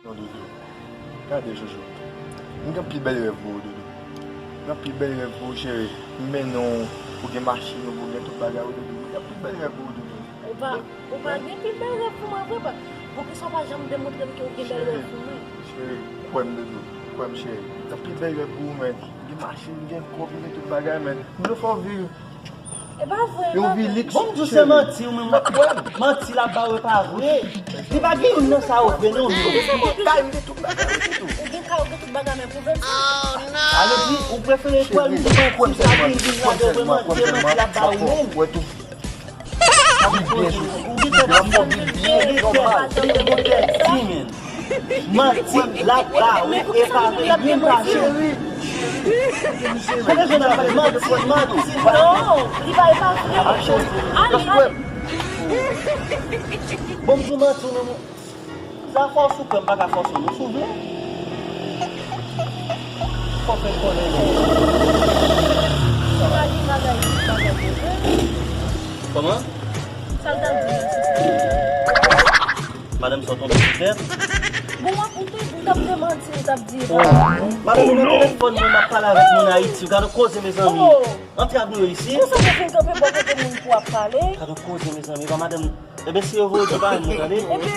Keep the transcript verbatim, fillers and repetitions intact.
Non, Doudou. Gade, Jojo. M gen pi bèl rèv pou ou, Doudou. M gen pi bèl rèv pou ou, cheri. M mennen w, ou gen machin ou, ou gen tout bagay ou, Doudou. M gen pi bèl rèv pou ou, Doudou. Ou pa, ou pa gen pi bèl rèv pou mwen, vre, pa? Poukisa w pa janm demontre m ke w gen bèl rèv pou mwen? Cheri, kwè m, Doudou. Kwè m, cheri. M gen pi bèl rèv pou ou, men. M gen machin, m gen kòb, m gen tout bagay, men. M vle fè w viv. E pa vre, e pa vre. Bon, m di w se manti, ou menm w ap kwè m. Manti l ap ba w, e pa vre. Li pa gen youn nan sa yo vre, non, non. Ou gen kay, ou gen tout bagay, ou gen tout bagay, men pwouve m sa. Sa vle di, ou prefere kwè m di manti, sa vin vin lage ou vre manti, e manti l ap ba ou menm. Ou gen tèt di, ou gen tèt di, men. Manti l ap ba ou, e pa vre, youn pa vre. Kòman jan n ap pale manti, manti? Non, li pa, e pa vre. Ale, ale. Bon, m di w manti, ou menm. Sa fòs ou kwè, m pa ka fòse w, non, si w vle. Fò fè konnen, non. Sa pa gen bagay, bagay de vre. Kòman? Sa l t ap di a, se sa. Madanm sa w tonbe sou tèt. Bon, w ap, ou te di w t ap demanti, ou t ap di e pa vre. Madanm, nan telefòn mwen, m ap pale avèk moun Ayiti. Gade koze, mezanmi. Antre ak nou yo isi. Konsa, ou fin kanpe bò kote moun pou w ap pale. Gade koze, mezanmi. E pa madanm. Ebyen, si yo voye w, di pa moun, tande. Ebyen,